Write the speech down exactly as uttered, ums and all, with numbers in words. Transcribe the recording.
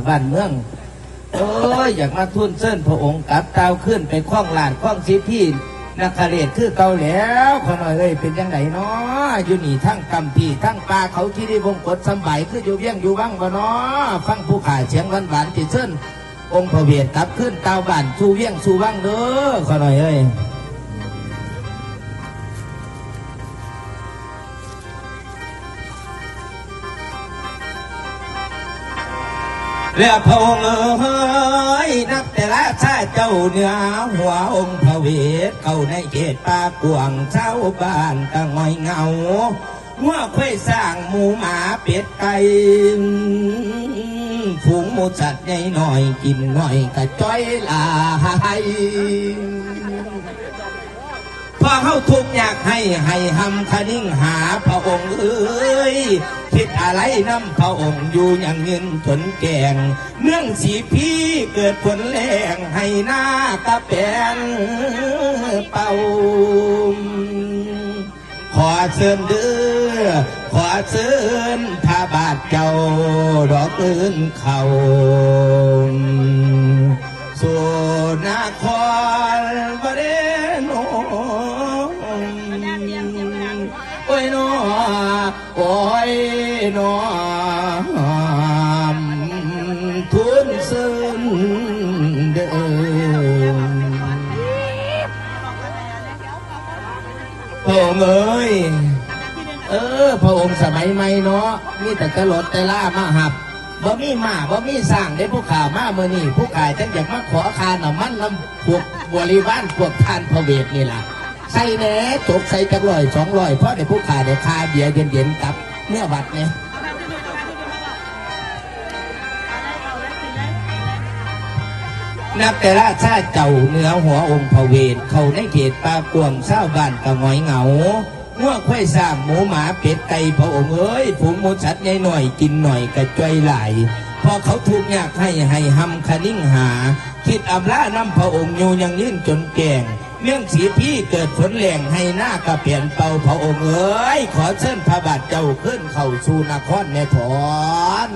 บ้านเมือง โอ้ย อยากมาทูลเชิญพระองค์กลับตาวขึ้นไปครองราชย์ครองสิทธินครเดชคือเก่าแล้ว ข้าน้อยเอ้ย เป็นจั่งใดน้อ อยู่นี่ทั้งกำพีทั้งป่าเขาคีรีวงศ์กดสำบายคืออยู่เวียงอยู่วังบ่น้อ ฟังผู้ข้าเสียงหวานๆ สิเชิญองค์พระเวทกลับขึ้นตาวบ้านสู่เวียงสู่วังเด้อ ข้าน้อยเอ้ย แล้วพระองค์เอ๋ย นับแต่ราชาเจ้าเหนือหัวองค์พระเวท เข้าในเขตป่ากว้าง ชาวบ้านก็ง่อยเหงา งัวควายช้างหมูหมาเป็ดไก่ ฝูงหมูสัตว์ใหญ่น้อย กินน้อยก็จ้อยหลาย พอเฮาทุกข์ยากไห้ ให้หำคะนิ่งหาพระองค์เอ๋ย คิดอาลัยนำพระองค์อยู่ยังยืนจนแก่ง เมืองสีพีเกิดฝนแล้ง ให้นาตะแปนเป่า ขอเชิญเด้อ ขอเชิญพระบาทเจ้าดอกอื่นเข้า สู่นครบาเดน โอ้ยนอ โอ้ยนอ ทูลเชิญเด้อ พระองค์เอ๋ย เออ พระองค์สมัยใหม่เนาะ มีแต่แต่รถแต่ลามาหับ บ่มีม้า บ่มีช้างเด้ ผู้ข้ามามื้อนี้ ผู้ข้าจั่งอยากมาขอค่าน้ำมันนำพวกบริวารพวกท่านพระเวทนี่ล่ะ ใส่แหน่ ตกใส่จักร้อยสองร้อย พอได้ผู้ข้าได้ค่าเบียร์เย็นๆ กลับเมือวัดแหน่ นับแต่ราชาเจ้าเหนือหัวองค์พระเวท เข้าในเขตป่ากว้าง ชาวบ้านก็หงอยเหงา งัวควายช้างหมูหมาเป็ดไก่ พระองค์เอ๋ย ฝูงหมูสัตว์ใหญ่น้อย กินน้อยก็จ้อยหลาย พอเขาทุกข์ยากไห้ ให้หำคะนิ่งหา คิดอำลานำพระองค์อยู่ยังยืนจนแก่ง เมืองสีพีเกิดฝนแล้ง ให้นาก็แปนเป่า พระองค์เอ๋ย ขอเชิญพระบาทเจ้าขึ้นเข้าสู่นครแหน่ถอน